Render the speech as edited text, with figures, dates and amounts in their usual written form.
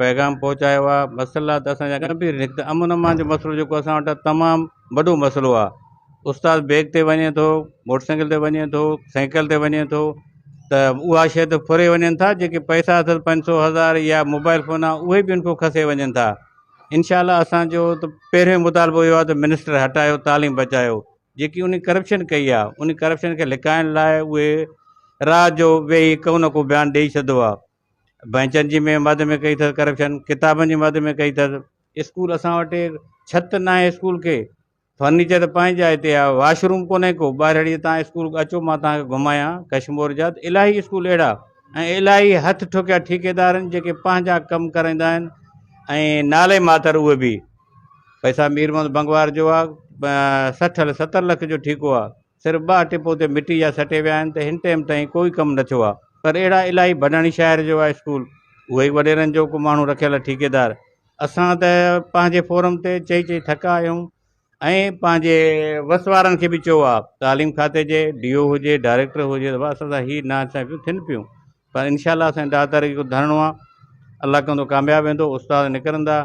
پيغام پهچايو آهي. مسئلا ته اسان جا گنڀير آهن. هڪ ته امن امان جو مسئلو جيڪو اسان وٽ آهي تمام وڏو مسئلو آهي. استاد بيگ تي وڃي ٿو، موٽر سائيڪل تي وڃي ٿو، سائيڪل تي وڃي ٿو ته اها شيء ته ڦري وڃن ٿا جيڪي پئسا اٿس 500 هزار يا موبائل فون آهي اهي به ان کان کسي وڃن ٿا. انشاء الله اسان جو ته پهريون مطالبو اهو آهي ته منسٽر هٽايو تعليم بچايو. جيڪي انهي ڪرپشن ڪئي آ انهي ڪرپشن کي لڪائڻ لاء اهي رات جو ويهي ڪو نه ڪو بيان ڏيئي ڇڏندو آ بئنچن جي ۾ مد ۾ ڪئي اٿس ڪرپشن ڪتابن جي مد ۾ ڪئي اٿس اسڪول اسان وٽ ڇت ناهي اسڪول کي فرنيچر ته پنهنجي جاء تي آ واش روم ڪونهي ڪو ٻاهرڙي تان اسڪول اچو مان تان کي گهمايان ڪشمور جا ته الاهي اسڪول اهڙا ۽ الاهي هٿ ٺوڪيا ٺيڪيدارن جيڪي پنهنجا ڪم ڪرائيندا آهن ۽ نالي ماتر اهي به پئسا مير محمد بنگوار جو آ 60 هل 70 لک جو ٺيڪو آ صرف ٻه ٽپو تي مٽي جا سٽي ويا آهن ته هن ٽيم تائين ڪوئي ڪم نه ٿيو آ پر اهڙا الاهي بڊاڻي شاعر جو آ اسڪول اهي ئي وڏيرن جو ڪو ماڻهو رکيل آ ٺيڪيدار اسان ته پنهنجي فورم تي چئي چئي ٿڪا آهيون ۽ پنهنجي وس وارن کي به چيو آ تعليم کاتي جي ڊي او هجي ڊائريڪٽر هجي ته اسان سان هي ناانصافيون ٿين پيون پر انشاء الله اسان ڏهه تاريخ جو ڌرڻو آ الله ڪندو ڪامياب ويندو استاد نڪرندا.